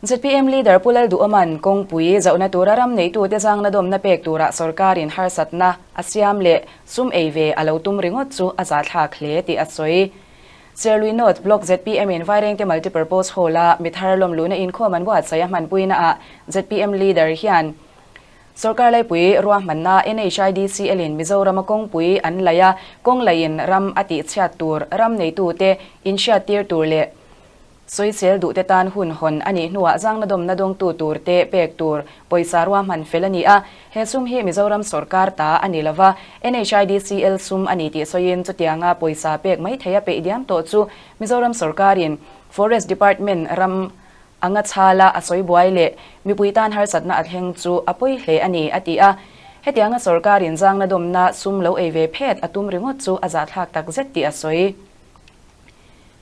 ZPM Leader Pu Lalduhawma'n kawngpui zauhna tura ram neitute zangna dawmna pek tura sorkarin harsatna a siam leh sum ei ve a lo tum ringawt chu a zahthlak hle tih a sawi. Serlui North Block ZPM in Vairengte Multipurpose Hall-a mithar lawmluhna inkhawm an buatsaih a hmanpuinaah ZPM Leader hian Sorkar laipui ruahmanna NHIDCL in Mizorama kawngpui an laih a, kawng laiin ram a tihchhiat tur ram neitute inhriattir tur leh Sawisel duhte tan hun hawn a nih hnuah zangna dawmna dawngtu turte pek tur pawisa ruahman fel a ni a, he sum hi Mizoram sawrkar ta a ni lova, NHIDCL sum a ni tih sawiin chutianga pawisa pek mai theia peih diam tawh chu Mizoram sawrkarin Forest Department ram anga chhala a sawi buai leh mipui tan harsatna a thleng chu a pawi hle a ni, a ti a. Hetianga sawrkarin zangna dawmna sum lo ei ve phet a tum ringawt chu a zahthlak takzet tih a sawi.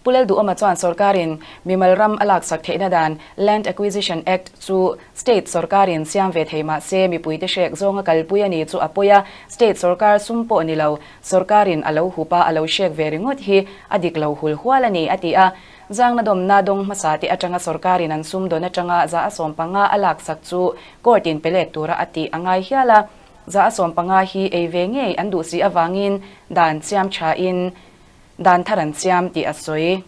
Pu Lalduhawma chuan sawrkarin mimal ram a laksak theihna dan Land Acquisition Act chu state sawrkarin siam ve thei mah se mipuite hrek zawnga kalpui a ni chu a pawi a, state sawrkar sum pawh ni lo sawrkarin a lo hup a, a lo hrek ve ringawt hi a dik lo hul hual a ni, a ti a. Zangna dawmna dawng hmasa te atanga sawrkarin an sum dawn atanga 115 a laksak chu court in pe let tura a tih a ngai hial a, 115 hi ei ve ngei an duh si avangin dan siam thain Dan thar an siam tih a sawi.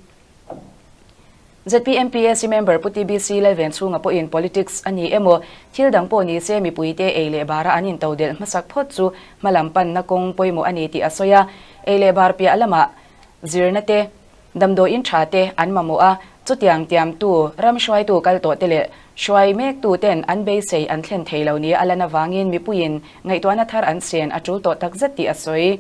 ZPM PAC member Pu TBC Lalven chhunga pawhin politics a ni emaw, thil dang pawh ni se mipuite ei leh bara an intodelh hmasak phawt chu hmalam panna kawng pawimawh a ni tih a sawi a. Ei leh bar piah lamah zirna te, damdawiin tha te an mamawh a, chutiang tiamtu, ram hruaitu kal tawh te leh hruai mektu ten an beisei an thlen thei lo nia a lan avangin mipuiin ngaihtuahna thar an chen a tul tawh takzet tih a sawi.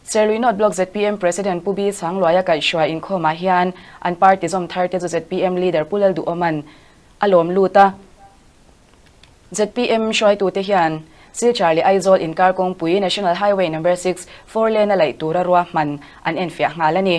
Serlui North Block zpm President Pu B Sangluaia kaihhruai inkhawmah hian an party zawm thar te chu zpm Leader Pu Lalduhawma'n a lawm lut a. Zpm hruaitute hian Silchar leh Aizawl inkar kawngpui National Highway Number 6, four lane a laih tura ruahman an enfiah nghal a ni.